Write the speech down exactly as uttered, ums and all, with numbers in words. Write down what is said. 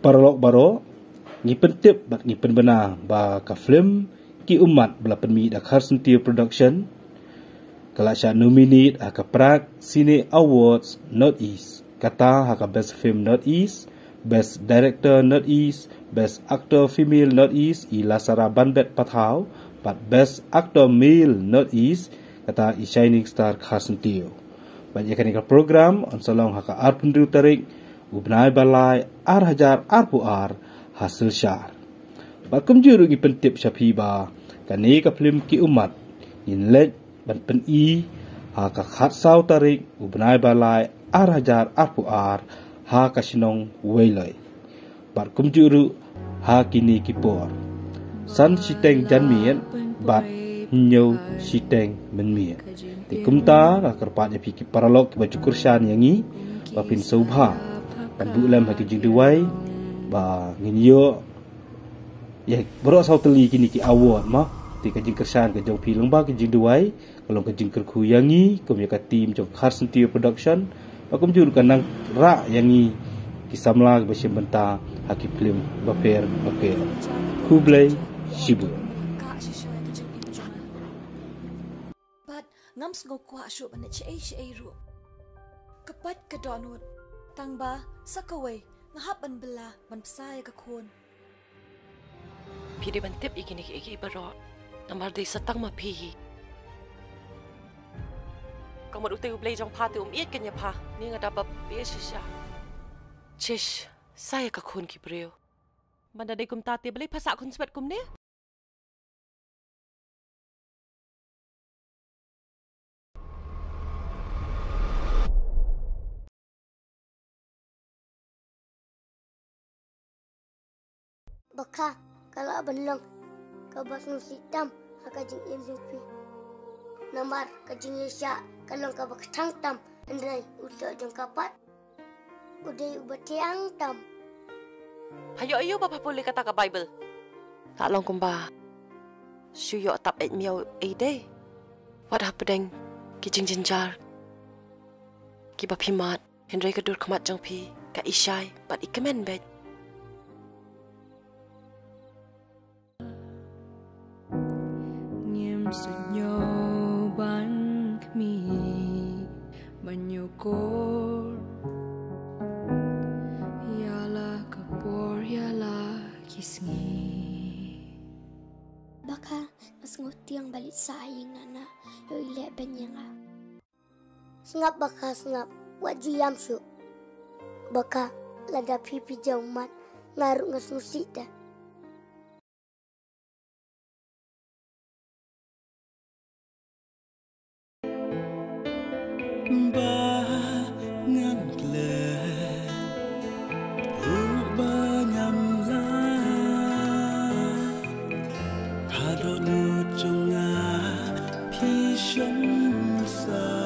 Paralok baroh, ngi pyntip bad ngi pynbna ba ka film Ki Ummat ba la pynmih da Kharsyntiew Production ka la shah nominate ha ka Prag Cine Awards North East, kata ha ka Best Film North East, Best Director North East, Best Actor Female North East i Lasara Banbet Pathaw, bad Best Actor Male North East, kata i Shining Star Kharsyntiew. Bad ïa kane ka program yn sa long ha ka arphew hynriew tarik u bnai ba lai ar hajar arphew ar ha Silchar. Bad kumjuh ruh ngi pyntip sha phi ba kane ka film Ki Ummat ngin leit ban pyni ha ka khatsaw tarik u bnai ba lai ar hajar arphew ar ha ka shnong Weiloi. Bad kumjuh ruh ha kine ki por san shiteng janmiet bad hynñiew shiteng mynmiet. Te kumta nga kyrpad ïa phi ki paralok kiba ju kyrshan ïa ngi ba phin sngewbha ban buh lem ha ki jingduwai ba ngin ïoh ïa baroh saw tylli kine ki award ma. Te ka jingkyrshan ka jong phi lyngba ki jingduwai ka long ka jingkyrkhu ïa ngi kum ïa ka team jong Kharsyntiew Production ba kumjuh ruh ka nang rah ïa ngi ki samla kiba shim bynta ha ki film bapher bapher. Khublei shibun. Bad ngam sngew kwah shuh ban leit shaei shaei ruh. Ka pait ka dohnud. Tang ba sa kawei nga hap ban bylla ban bsa ïa ka khun. Phi dei ban tip ïa kine kiei kiei baroh namar dei sa tang ma phi hi. Ka mut utei U Blei jong pha te um ïeit kein ïa pha. Ni nga da bap bieit shisha. Chish, sa ïa ka khun ki briew. Ban da dei kumta te balei pha sah khun swet kumne? Ba kha ka lah ban long kaba sngewsih tam ha ka jingim jong phi. Namar ka jingïaishah ka long kaba kthang tam, hynrei u soh jong ka pat u dei uba thiang tam. Pha ïoh aïu ba pha pule kata ka Baibl? Lah long kumba shu ïoh tap eit miaw ei dei. Wat hapdeng ki jingjynjar kiba phi mad, hynrei ka dur khmat jong phi ka i shai bad i kmen beit. Ngim sngewbha ban khmih ban ïoh kor ïa la ka por ïa la ki sngi. Ba kha nga sngewtieng ba leit sah ha ïing Nana, ïoh i leh beiñ ïa nga. Sngap ba kha sngap, wat ju ïam shuh. Ba kha lada phi phi jaw mat nga ruh nga sngewsih te. Ba ngan klet ruh ba ngam lah. Haduh nu jong nga phi shong sa.